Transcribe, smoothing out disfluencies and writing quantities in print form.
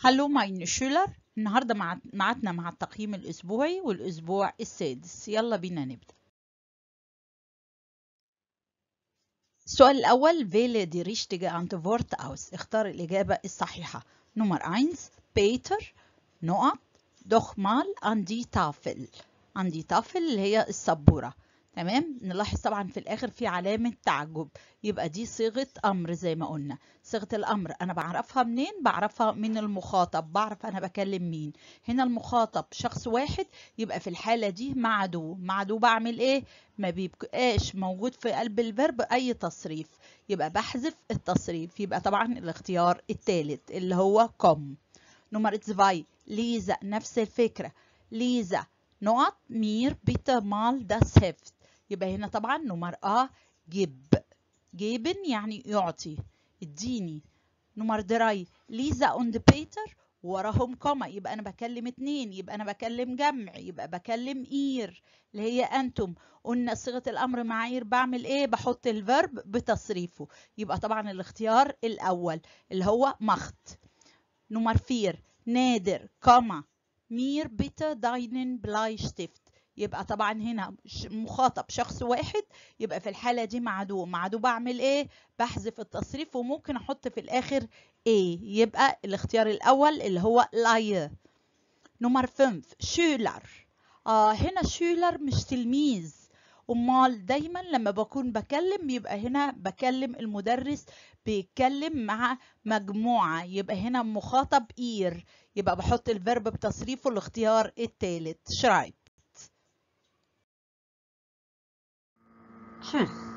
Hallo meine Schüler. النهارده معادنا مع التقييم الأسبوعي والأسبوع السادس. يلا بينا نبدأ. السؤال الأول: Wähle die richtige Antwort aus. اختار الإجابة الصحيحة. Nummer 1: Peter نقط doch mal an die Tafel. An die Tafel اللي هي السبورة. تمام. نلاحظ طبعا في الآخر في علامة تعجب، يبقى دي صيغة أمر زي ما قلنا. صيغة الأمر أنا بعرفها منين؟ بعرفها من المخاطب، بعرف أنا بكلم مين. هنا المخاطب شخص واحد، يبقى في الحالة دي مع du. مع du بعمل إيه؟ ما بيبقاش موجود في قلب ال Verb أي تصريف، يبقى بحذف التصريف. يبقى طبعا الاختيار الثالث اللي هو komm. Nummer 2: ليزا، نفس الفكرة. ليزا نقط mir bitte mal das Heft. يبقى هنا طبعا Nummer A gib. geben يعني يعطي، اديني. Nummer drei: ليزا und بيتر وراهم Komma، يبقى انا بكلم اتنين، يبقى انا بكلم جمع، يبقى بكلم ihr اللي هي انتم. قلنا صيغة الامر مع ihr بعمل ايه؟ بحط ال Verb بتصريفه، يبقى طبعا الاختيار الاول اللي هو macht. Nummer vier: نادر Komma mir bitte deinen Bleistift. يبقى طبعا هنا مخاطب شخص واحد، يبقى في الحالة دي مع du. مع du بعمل ايه؟ بحذف التصريف وممكن احط في الاخر ايه، يبقى الاختيار الاول اللي هو leihe. Nummer 5: Schüler. هنا Schüler مش تلميذ، امال دايما لما بكون بكلم يبقى هنا بكلم المدرس بيتكلم مع مجموعة، يبقى هنا مخاطب ihr، يبقى بحط ال Verb بتصريفه الاختيار الثالث schreibt. Tschüss.